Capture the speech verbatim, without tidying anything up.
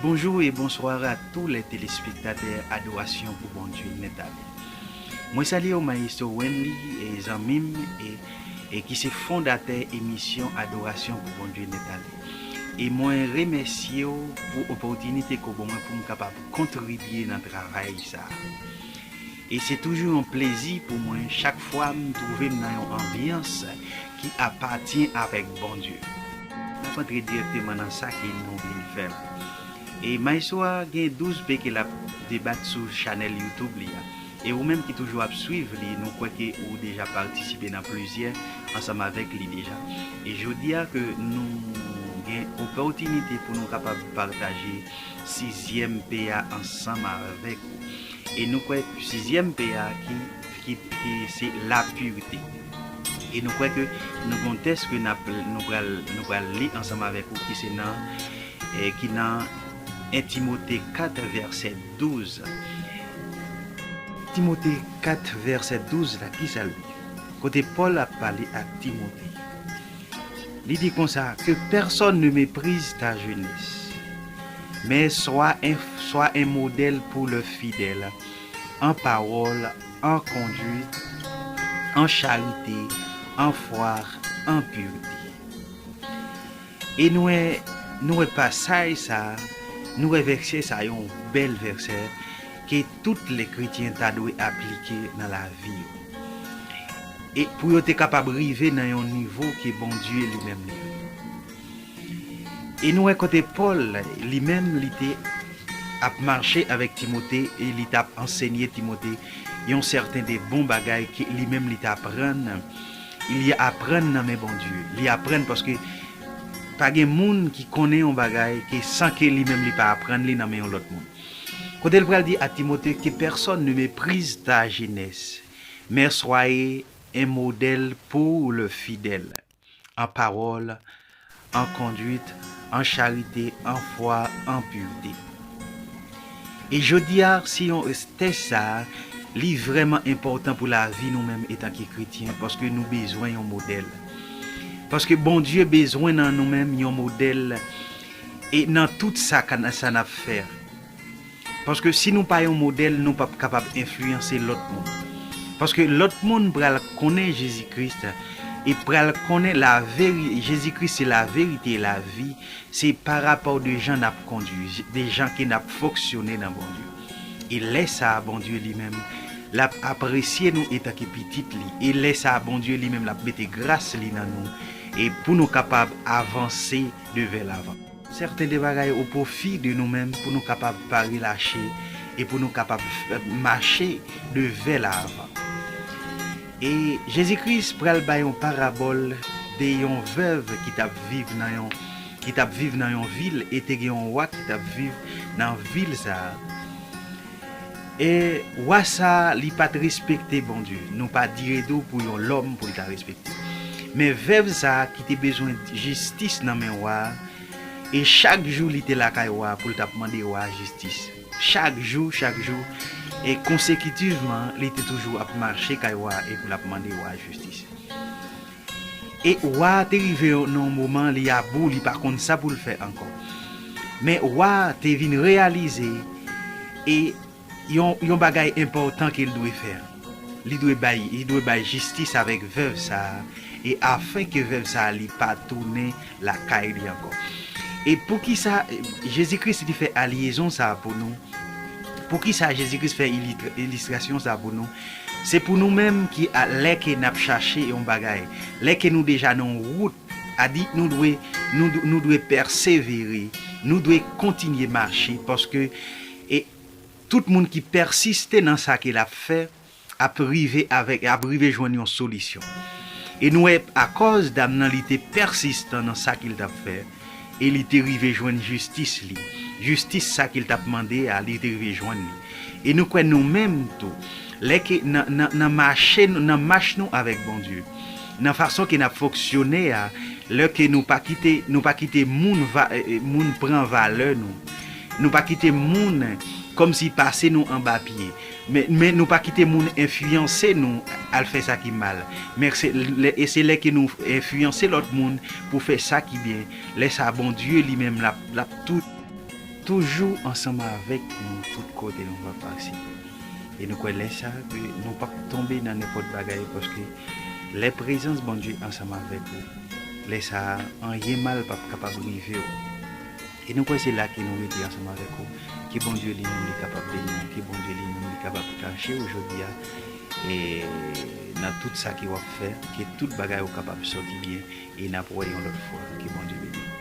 Bonjou e bonswa a tou lè telespektatè Adorasyon pou Bondye Nèt Ale. Mwen salye w, Maestro Wendy, e zanmi m, e, e ki se fondatè emisyon Adorasyon pou Bondye Nèt Ale. E mwen remèsye w pou opòtinite ke w ban mwen pou m kapab kontribye nan travay sa a. E se toujou yon plezi pou mwen chak fwa m twouve m nan yon anbyans ki apatyen avèk Bondye. N ap antre dirèkteman nan sa ke nou vin fè la. E Maestro a gen douz pe ke l ap debat sou chanèl YouTube li a. E ou menm ki toujou ap swiv li, nou kwè ke ou deja patisipe nan plizyè ansanm avèk li deja. E jodi a ke nou gen opòtinite pou nou kapab pataje sizyèm pe a ansanm avèk ou. E nou kwè sizyèm pe a ki, ki, ki se lapirite. E nou kwè ke nou gon tèks ke n ap, nou pral, nou pral li ansanm avèk ou ki se nan, eh, ki nan en Timote kat vèsè douz. Timote kat vèsè douz la, ki sa l di? Kote Pòl ap pale ak Timote. Li di konsa, que personne ne méprise ta jeunesse, mais sois un, sois un modèle pour le fidèle, en parole, en conduite, en charité, en foi, en pureté. E nou wè, nou wè pasaj sa, nou wè vèsè sa, yon bèl vèsè ke tout lè kretyen ta dwe aplike nan lavi yo. E pou yo te kapab rive nan yon nivo ke Bondye li menm li vle. E nou wè kote Pòl, li menm, li te ap mache avèk Timote e li t ap ansenye Timote yon sèten de bon bagay ke li menm li t aprann, li aprann nan men Bondye. Li aprann paske pa gen moun ki konnen yon bagay ke san ke li menm li pa aprann li nan men yon lòt moun. Kote l pral di a Timote, que personne ne méprise ta jeunesse, mais soyez un modèle pour le fidèle, en parole, en conduite, en charité, en foi, en pureté. E jodi a, se yon tèks sa, li vrèman enpòtan pou lavi nou menm etanke kretyen, paske nou bezwen yon modèl. Paske Bondye bezwen nan nou menm yon modèl, e nan tout sa ka, sa n ap fè. Paske si nou pa yon modèl, nou p ap kapab enfliyanse lòt moun. Paske lòt moun pral konnen Jezi Kris e pral konnen laveri-, Jezi Kris se laverite e lavi, se pa rapò de jan n ap kondui, de jan ke n ap fonksyone nan Bondye. E lè sa a, Bondye li menm, l ap apresye nou etanke pitit li. E lè sa a, Bondye li menm, l ap mete gras li nan nou, e pou nou kapab avanse devè lavan. Sèten de bagay o pwofi de nou menm pou nou kapab pa relache e pou nou kapab, eh, mache devè lavan. E Jezi Kris pral bay yon parabòl de yon vèv ki t ap viv nan yon, ki t ap viv nan yon vil, e te gen yon wa ki t ap viv nan vil sa a. E wa sa a, li pa t respekte Bondye. Nou pa dire tou pou yon lòm pou l ta respekte. Men vèv sa a ki te bezwen jistis nan men wa a, e chak jou li te lakay wa a pou l t ap mande wa a jistis. Chak jou, chak jou, e konsekitivman, li te toujou ap mache kay wa a e pou l ap mande wa a jistis. E wa a te rive nan yon moman, li abou, li pa konn sa pou l fè ankò. Men wa a te vin reyalize e yon, yon bagay enpòtan ke l dwe fè. Li dwe bay, li dwe bay jistis avèk vèv sa a, e afen ke vèv sa a li pa tounen lakay li ankò. E poukisa, eh, Jezi Kris li fè alyezon sa a pou nou? Poukisa Jezi Kris fè ilit-, ilistrasyon sa a pou nou? Se pou nou menm ki a, lè ke n ap chache yon bagay, lè ke nou deja nan yon wout, a di nou dwe, nou, nou dwe pèsevere, nou dwe kontinye mache, paske, e, tout moun ki pèsiste nan sa ke l ap fè ap rive avèk, ap rive jwenn yon solisyon. E nou wè, akòz dam nan, li te pèsistan nan sa ke l t ap fè, e li te rive jwenn jistis li. Jistis sa ke l t ap mande a, li te rive jwenn li. E nou kwè nou menm tou, lè ke nan, nan, nan mache nou, nan mach nou avèk Bondye, nan fason ke n ap fonksyone a, lè ke nou pa kite, nou pa kite moun va-, eh, eh, moun pran valè nou, nou pa kite moun kòmsi pase nou anba pye, men, men nou pa kite moun enfliyanse nou al fè sa ki mal. Men se lè, e se lè ke nou enfliyanse lòt moun pou fè sa ki byen, lè sa a Bondye li menm l ap, l ap tou toujou ansanm avèk nou tout kote nou va pase. E nou kwè lè sa a ke nou p ap tonbe nan nenpòt bagay, paske lè prezans Bondye ansanm avèk ou, lè sa a, anyen mal p ap kapab rive w. E nou kwè se la ke nou rete ansanm avèk ou. Ke Bondye li menm li kapab beni w, ke Bondye li menm li kapab kache w jodi a, e nan tout sa ke w ap fè, ke tout bagay ou kapab sòti byen, e n ap wè yon lòt fwa. Ke Bondye beni w.